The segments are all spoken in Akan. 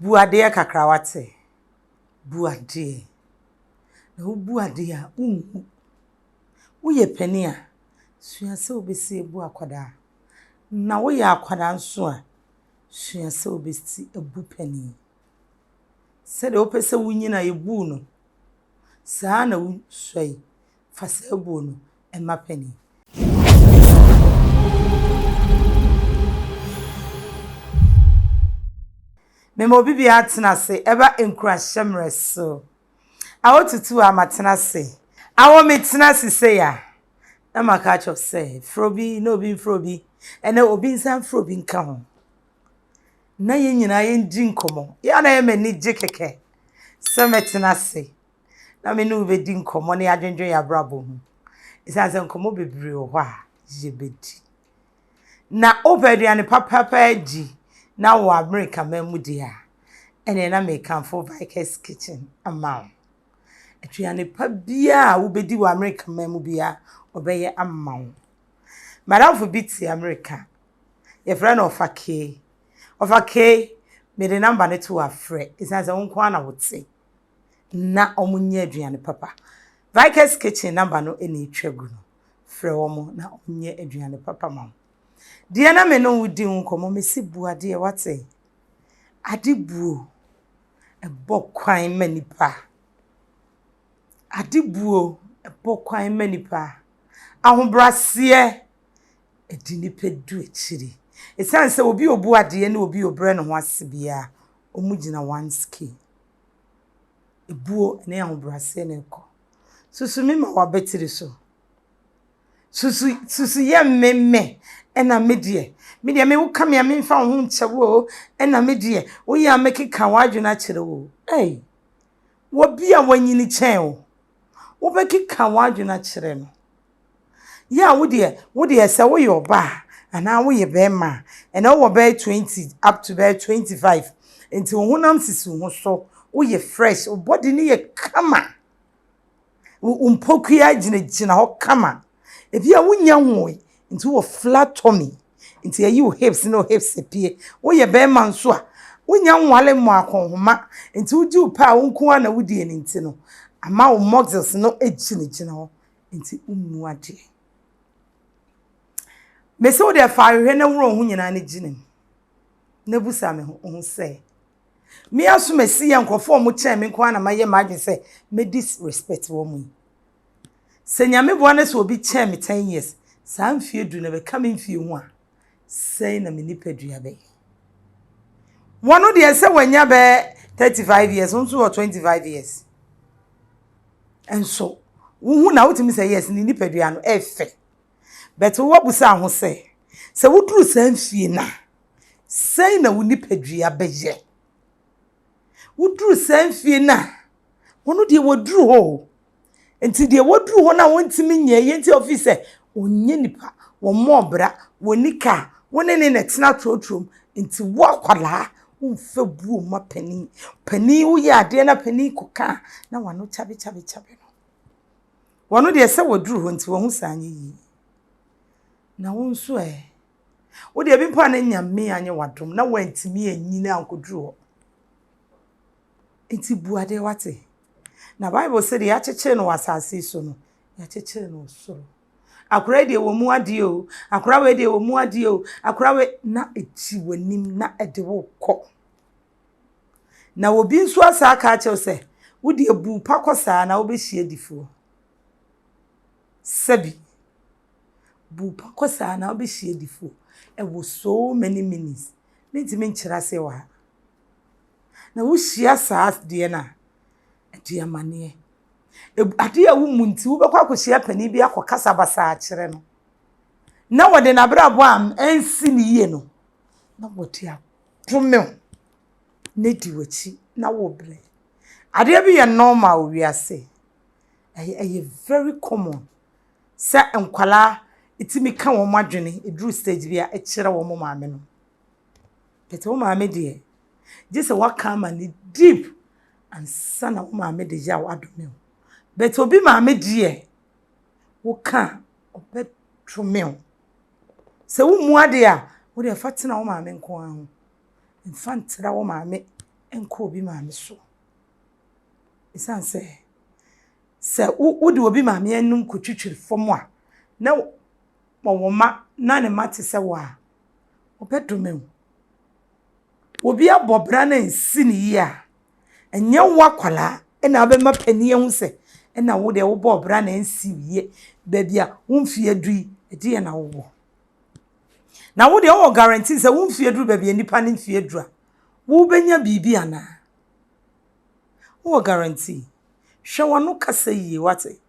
Bu adeɛ kakra wate. Bu adeɛ. Na wobu adeɛ a, wonwu. Woyɛ panin a, sua sɛ wobɛsi abu akwadaa. Na woyɛ akwadaa nso a, sua sɛ wobɛsi abu panin. Sɛdeɛ wopɛ sɛ wonyini a yɛbu wo no, saa ara na wosua yi, fa saa buo no ma panin. Mema obi biara tena ase ɛba nkuranhyɛ mmerɛ so. Awɔ tutu a matena ase. Awɔ metena ase sei a, na maka akyerɛ wo sɛ frɛ obi na obi mfrɛ obi, ɛnɛ obi nsa mfrɛ obi nka ho. Na yɛn nyinaa yɛndi nkɔmmɔ. Yɛ a na ɛyɛ m'ani gye kɛkɛ sɛ mɛtena ase na me ne wo bɛdi nkɔmmɔ na yɛadwendwen yɛn abrabɔ ho. Ɛsiane sɛ nkɔmmɔ bebree wɔ hɔ a yɛbɛdi. Na wopɛ aduane papapa adi na wɔ Amerika man mu deɛ a, ɛneɛ na mekamfo Vikers Kitchen ama wo. Aduane pa biara a wobɛdi wɔ Amerika man mu biara, ɔbɛyɛ ama wo. Madamfo bi te Amerika, yɛfrɛ no Ɔfa Kay. Ɔfa Kay, mede namba no to afrɛ, ɛsiane sɛ wo nko ara na wote na wɔnyɛ aduane papa. Vikers Kitchen namba no na ɛtwa gu no. Frɛ wɔn na wɔnyɛ aduane papa ma wo. Deɛ na me ne wo di ho nkɔmmɔ, mesi bu adeɛ, wate? Ade buo, ɛbɔ kwan ma nipa. Ade buo, ɛbɔ kwan ma nipa. Ahobraseɛ, ɛdi nipa du akyiri. Ɛsiane sɛ obi a ɔbu adeɛ ne obi a ɔbrɛ ne ho ase biara, wɔgyina one scale. Ebuo ne ahobrɛaseɛ na ɛkɔ. Susu me ma w'abatiri so. Susu susu yɛ me me ɛna me deɛ. Me deɛ me woka me a memfa wo ho nkyɛ wo o. Ɛna me deɛ woyɛ a mɛkeka w'adwene akyerɛ wo o. Ei, obi a wanyini kyɛn wo, wobɛkeka w'adwene akyerɛ no. Yɛ a wo deɛ, wo deɛ sɛ woyɛ ɔbaa anaa woyɛ bɛrima a, ɛnɛ wowɔ bɛyɛ 20 up to bɛyɛ 25, nti wo honam sisi wo ho so, woyɛ fresh, wo body no yɛ kama, wo mpokua gyinagyina hɔ kama. Ebi a wonya nwoe, nti wowɔ flat tummy, nti ayi wo hips ne wo hips apue. Woyɛ bɛrima nso a, wonya nwale mmɔ akɔnhoma, nti wogye wo pɛ a wo nko ara na wodie no nti no, ama wo muscles no gyinagyina hɔ. Nti wommu adeɛ. Mese wo deɛ fa ahwehwɛ na wura wo ho nyinaa no gyina mu. Na busa me ho sɛ, me aso masi yɛ nkurɔfoɔ a wɔkyɛn me nko ara na mayɛ m'adwene sɛ mɛdi respect wɔn yi. Sɛ Nyame boa no sɛ obi kyɛn me 10 years, saa mfie du na bɛka me mfie ho a, sɛn na me nipadua bɛyɛ? Wɔn deɛ sɛ wɔanya bɛyɛ 35 years, wo nso wɔ 25 years. Nso wohu na wotumi sɛ yes ne nipadua no ɛfɛ. But woabusa ho sɛ, sɛ woduru saa mfie no a, sɛn na wo nipadua bɛyɛ? Woduru saa mfie no a, wɔn deɛ wɔduru hɔ o. Nti deɛ wɔduru hɔ no a wɔntumi nyɛ yɛ nti ɔfi sɛ ɔnyɛ nipa, wɔmmɔ ɔbra, wɔnni kaa, wo ne ne na ɛtena trɔtrɔ mu. Nti wo akwadaa, womfa buo mma panin. Panin woyɛ adeɛ na panin kɔka a, na wano kyabe kyabe kyabe no. Wɔno deɛ sɛ wɔduru hɔ nti wɔho saa nyɛ yie. Na wo nso ɛ, wo deɛ bi mpo a na Nyame anyɛ w'adom na woantumi anyini ankɔduru hɔ. Nti bu adeɛ wate. Na Bible sɛ deɛ yɛakyekyere no wɔ asase so no, yɛakyekyere no wɔ soro. Akora yi deɛ wɔ mu adeɛ o, akora wei deɛ wɔ mu adeɛ o, akora wei na ɛdi w'anim na ɛde wo kɔ. Na obi nso asa aka akyerɛ wo sɛ, wo deɛ bu pa kɔ saa na wobɛhyia difoɔ. Sɛbi, bu pa kɔ saa na wobɛhyia difoɔ. Ɛwɔ so many meanings. Mentumi nkyerɛ aseɛ wɔ ha. Na wohyia saa deɛ no a, ɛde amaneɛ. Adeɛ a wommu nti, wobɛkɔ akɔhyia panin bi akɔkasa basaa akyerɛ no. Na wɔde n'abrabɔ a ɛnsi ne yie no, na wɔde adome wo na di w'akyi na wobrɛ. Adeɛ bi yɛ normal wɔ wiase. Ɛyɛ ɛyɛ very common sɛ nkwadaa tumi ka wɔn adwene ɛduru stage bi a ɛkyerɛ wɔn maame no. But wo maame deɛ, gye sɛ woaka ama no deep ansa na wo maame de yaw adome wo. But obi maame deɛ, woka a, ɔbɛdome wo. Sɛ wommu adeɛ a, wo deɛ fa tena wo maame nko ara ho. Mfa ntra wo maame Nkɔ obi maame so. Ɛsiane sɛ, sɛ wode obi maame anim kɔtwitwiri fam a, na ɔwɔ mma na ne mma te sɛ wo a, ɔbɛdome wo. Obi abɔ bra na ɛnsi no yie a, ɛnyɛ wo akwadaa na wobɛma panin ahu sɛ ɛna wo deɛ wobɔɔ bra na ɛnsi wo yie. Baabi a wo mfeɛ aduru yi, ɛdeɛn na wowɔ? Na wo deɛ wowɔ guarantee sɛ wo mfeɛ duru baabi a nnipa no mfeɛ aduru a, wobɛnya biribi anaa? Wowɔ guarantee? Hwɛ w'ano kasa yie, wate?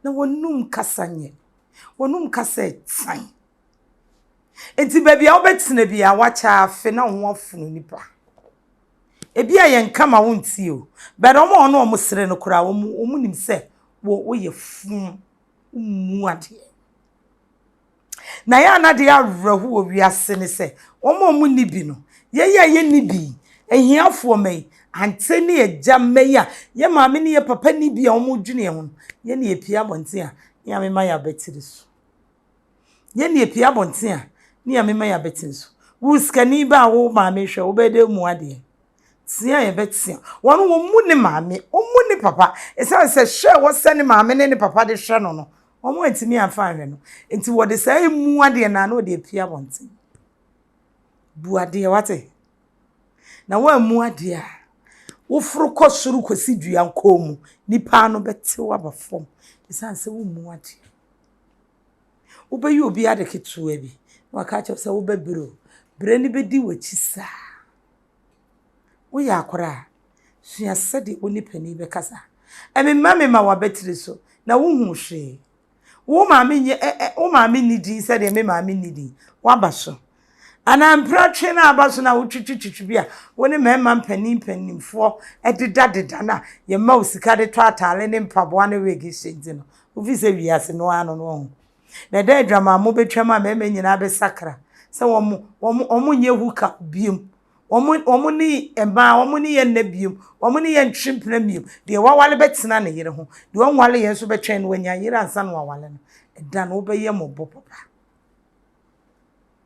Na w'anum kasa nyɛ. W'anum kasa ɛtan. Enti baabi a wobɛtena biara, wakyɛ afe na wo ho afono nipa. Ebi a yɛnka ma wontie o, but wɔn a wɔne wɔn sere no koraa, wɔn wɔn nim sɛ wo woyɛ funu, wommu adeɛ. Na yɛ a na deɛ awerɛho wɔ wiase ne sɛ, wɔn a wɔnni bi no, yɛn a yɛnni bi yi, ahiafoɔ mma yi, ante ne agya mma yi a yɛn maame ne yɛn papa nni bi a wɔdwene yɛn ho no, yɛn na yɛpue abɔnten a, ne yɛn mema yɛn abatiri so. Yɛn na yɛpue abɔnten a, ne yɛn mema yɛn abatiri so. Wo sikani ba a wo maame hwɛ, wobɛyɛ dɛ mu adeɛ. Tea a yɛbɛtea. Wɔn wɔmmu ne maame, wɔmmu ne papa. Ɛsiane sɛ hwɛ a ɛwɔ sɛ ne maame ne ne papa de hwɛ no no, Wɔantumi amfa anhwɛ no. Nti wɔde saa emu adeɛ no a na wɔde apue abɔnten. Bu adeɛ, wate? Na woammu adeɛ a, woforo kɔ soro kɔsi dua nkɔn mu, nnipa ano bɛte wo aba fam ɛsiane sɛ wommu adeɛ. Wobɛyɛ obi ade ketewa bi na waka akyerɛ wo sɛ wobɛbrɛ o, brɛ no bɛdi w'akyi saa. Woyɛ akwadaa a, sua sɛdeɛ wo ne panin bɛkasa. Ɛmema mema w'abatiri so na wonhuu hwee. Wo maame nyɛ ɛ ɛ wo maame nni din sɛdeɛ me maame nni din. Woaba so. Anaa mpratwe no a aba so no a wotwitwitwitwi bi a wo ne mmarima mpanin mpanimfoɔ dedadeda no a yɛma wo sika de tɔ ataare ne mpaboa ne wig hyɛ nti no, wofi sɛ wiase no ara no no wahu. Na ɛda adwamammɔ bɛtwam a mmarima nyinaa bɛsakra sɛ wɔn wɔn wɔn nyɛ hookup biom. Wɔn wɔn ne mmaa wɔn ne yɛn nna biom. Wɔn ne yɛn ntwe mpena biom. Deɛ wawale bɛtena ne yere ho. Deɛ ɔnwale yɛn nso bɛtwɛn no wanya yere ansa na wawale no. Ɛda no wobɛyɛ mmɔbɔ papa.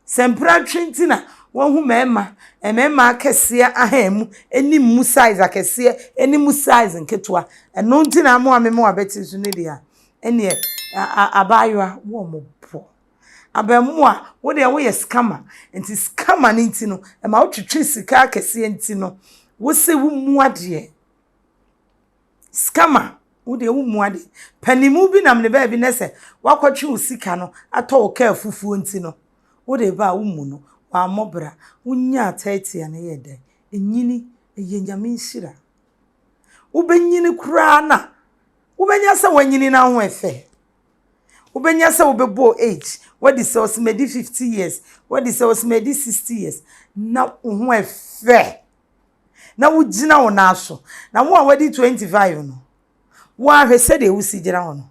Sɛ mpratwe nti na woahu mmarima, mmarima akɛseɛ ahamu, ne mu size akɛseɛ, ne mu size nketewa. Ɛno nti na amoa me ma wabɛte so no deɛ a, ɛneɛ abaayewa wo ɔmɔbɔ. Abɛmoa, wo deɛ woyɛ scammer. Nti scammer no nti no, ɛma wotwetwe sika akɛseɛ nti no, wo se wo mu adeɛ. Scammer, wo deɛ wo mu adeɛ. Panimu bi nam ne baabi na sɛ wakɔtwe wo sika no atɔ wo kaa fufuo nti no, wo de ba a wo mu no, wammɔ bra. Wonyaa 30 a na ɛyɛ dɛn? Ɛnyini, ɛyɛ Nyame nhyira. Wobɛnyini koraa na wobɛnya sɛ wanyini na ho ɛfɛ. Wobɛnya sɛ wobɛbɔ age, wadi sɛ ɔsɛ madi 50 years, wadi sɛ ɔsɛ madi 60 years, na wo ho ɛfɛ. Na wogyina wo nan so. Na wo a wadi 25 no, woahwɛ sɛdeɛ wosi gyina hɔ no.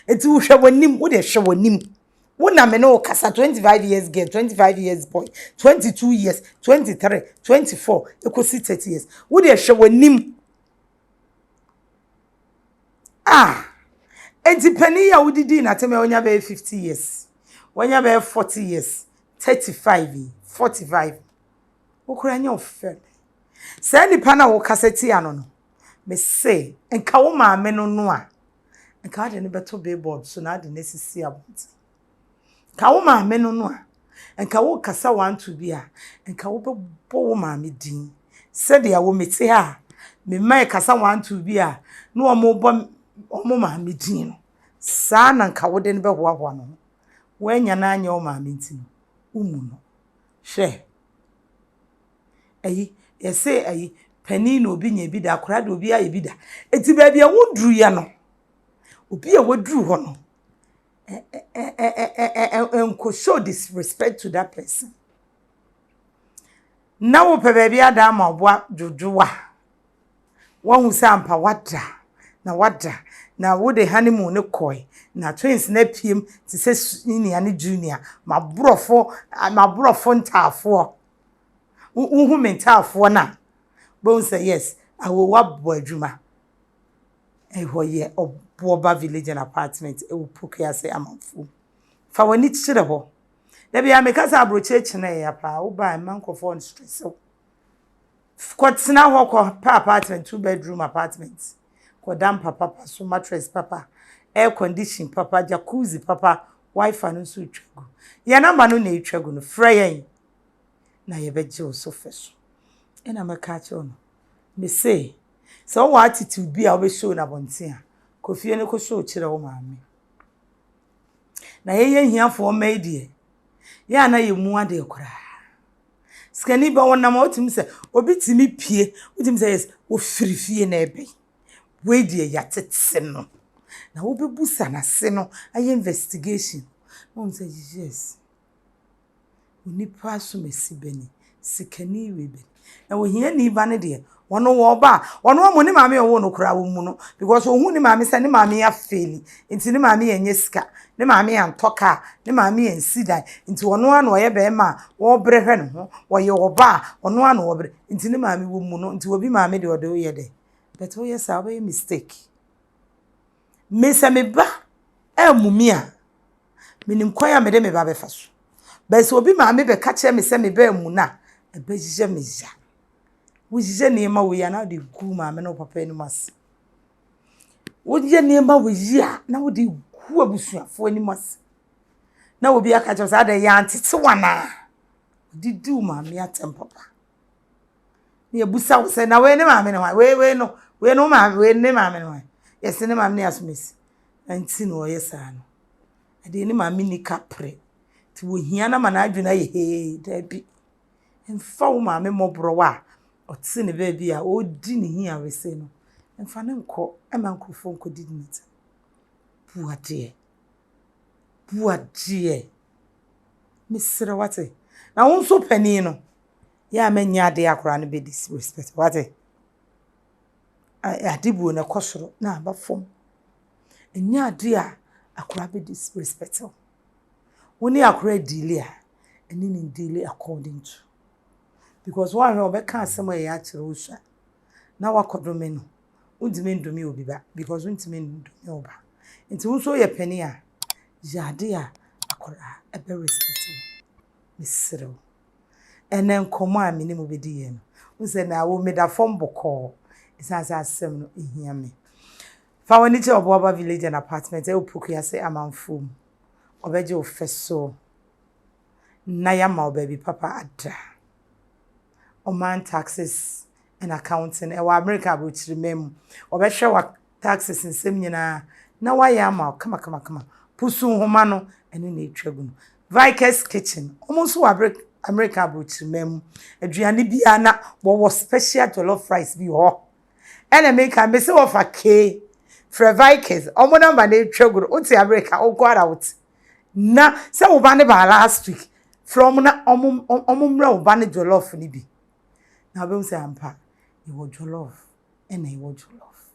Enti wohwɛ w'anim, wo deɛ hwɛ w'anim. Wo na me ne wo kasa 25 years girl, 25 years boy, 22 years, 23, 24, ɛkɔsi 30 years. Wo deɛ hwɛ w'anim. Ah! Enti panin yi a wodidii n'atɛm a wanya bɛyɛ 50 years, wanya bɛyɛ 40 years, 35 yi, 45. Wo koraa nyɛ wo fɛ. Saa nipa no a wokasa tia no no, mese nka wo maame no no a, nka wode no bɛto billboard so na ade no asisi abɔnten. Nka wo maame no no a, nka wokasa one two bi a, nka wobɛbɔ wo maame din. Sɛdeɛ wo mete ha a, me mma ɛkasa one two bi a, na wɔbɔ wɔn maame din no, saa na nka wode no bɛhoahoa no ho. Woannya no anyɛ wo maame nti no, wommu no. Hwɛ, ayi, yɛse ayi, panin na obi nya bi da, akwadaa de obi ayɛ bi da. Eti baabi a woduruiɛ no, obi a waduru hɔ no, nkɔ show disrespect to that person. Na wopɛ baabi ada ama ɔboa dwodwo a, Woahu sɛ ampa woada, na woada, na wode honeymoon no kɔe, na twins no apiem te sɛ senior ne junior, m'aborɔfo, m'aborɔfo ntaafoɔ. Wohu me ntaafoɔ no a, wobɛhu sɛ yes, awo woabɔ adwuma. Ɛhɔ yɛ Ɔboɔba Village and Apartment ɛwɔ Pokuase Amanfuom. Fa w'ani kyerɛ hɔ. Da biara meka sɛ aburokyire kyena ɛya paa, wobaa mma nkurɔfoɔ nstress wo. Kɔtena hɔ kɔpɛ apartment, 2 bedroom apartment. Kɔda mpa papa so, mattress papa, air condition papa, jacuzzi papa, wifi no nso retwa gu. Yɛn number no na etwa gu no, frɛ yɛn na yɛbɛgye wo so fɛ so. Ɛna mɛka akyerɛ wo no, mese sɛ wowɔ attitude bi a wobɛhyɛ no abɔnten a, kɔ fie no kɔhyɛ kyerɛ wo maame. Na yɛyɛ hiafoɔ mma yi deɛ, yɛn a na yɛmu adeɛ koraa. Sikani ba wɔnam a wotumi sɛ obi tumi pie, wotumi sɛ yes, wofiri fie na ɛbɛn. Wei deɛ yɛatete no. Na wobɛbusa n'ase no ayɛ investigation. Na wohu sɛ yes, onipa asomasi bɛni, sikani wei bɛni. Na ohiani ba no deɛ, ɔno wɔ ɔba a, ɔno amu ne maame a ɔwɔ no koraa wɔmmu no because ohun ne maame sɛ ne maame afail, nti ne maame yɛ nyɛ sika, ne maame yɛ ntɔ kaa, ne maame yɛ nsi dan, nti ɔno ara na ɔyɛ bɛrima a wɔrebrɛ hwɛ ne ho, ɔyɛ ɔba a ɔno ara na ɔbrɛ, nti ne maame wɔmmu no, nti obi maame deɛ ɔde woyɛ dɛ. But woyɛ saa, wobɛyɛ mistake. Me sɛ me ba ammu me a, menim kwan a mede me ba bɛfa so. But sɛ obi maame bɛka kyerɛ me sɛ me ba ammu no a, ɛbɛyɛ me ya. Woyɛ nneɛma wei a na wode gu maame ne wo papa anim ase. Woyɛ nneɛma wei yi a na wode gu abusuafoɔ anim ase. Na obi aka kyerɛ wo sɛ adɛn yɛantete wo anaa? Wode di wo maame atɛm papa. Na yɛbusa wo sɛ na wei ne maame ne hwan? Wei wei no, wei no maame, wei ne maame ne hwan? Yɛse ne maame ne asomasi. Nti na ɔyɛ saa no. Ɛdeɛ ne maame ni kaprɛ. Nti wɔhia no ama n'adwene ayɛ hee. Daabi. Mfa wo maame mmɔborɔ a ɔte ne baabi a ɔredi ne hia wese no. Mfa ne nkɔ ma nkurɔfoɔ nkɔdidi n'atɛm. Bu adeɛ. Bu adeɛ. Mesrɛ wo ate. Na wo nso panin no, yɛ a mɛnyɛ adeɛ akwaraa no bɛ disrespect wate. Ade buo no ɛkɔ soro na aba fam. Ɛnyɛ adeɛ a akwaraa bɛ disrespect wo. Wo ne akwaraa deal a, ɛne ne deal according to. Because woanhwɛ a ɔbɛka asɛm a ɛyɛ akyerɛ wo sua na wakɔdome no. Wontumi ndome obi ba because wontumi ndome wo ba. Nti wo nso woyɛ panin a, yɛ ade a akwaraa ɛbɛ respect wo. Mesrɛ wo. Ɛnɛ nkɔmmɔ a me ne mo bɛdi yɛ no, wo sɛ na wo meda fam bɔkɔɔ. Ɛsiane sɛ asɛm no ɛhia me. Fa w'ani kyerɛ Ɔboaba Village and Apartment ɛwɔ Pokuase Amanfoɔ mu. Ɔbɛgye wo fɛ so na yɛama wo baabi papa ada. Ɔman Taxes and Accounting ɛwɔ America aburokyiriman mu. Ɔbɛhwɛ wa taxes nsɛm nyinaa na wayɛ ama wo kamakamakama. Pusu nhoma no ɛno na etwa gu no. Vikes Kitchen, wɔn nso wɔ America aburokyiriman mu. Aduane biara na wɔwɔ special jollof rice bi wɔ hɔ. Ɛna meka mese wɔfa kee frɛ Vikes, wɔn number na etwa gu no. Wote America, wo nko ara wote. Na sɛ wo ba ne ba last week, frɛ wɔn na wɔn wɔn mmerɛ wo ba ne jollof no bi. Na wobɛhu sɛ ampa, yɛwɔ jollof ɛna yɛwɔ jollof.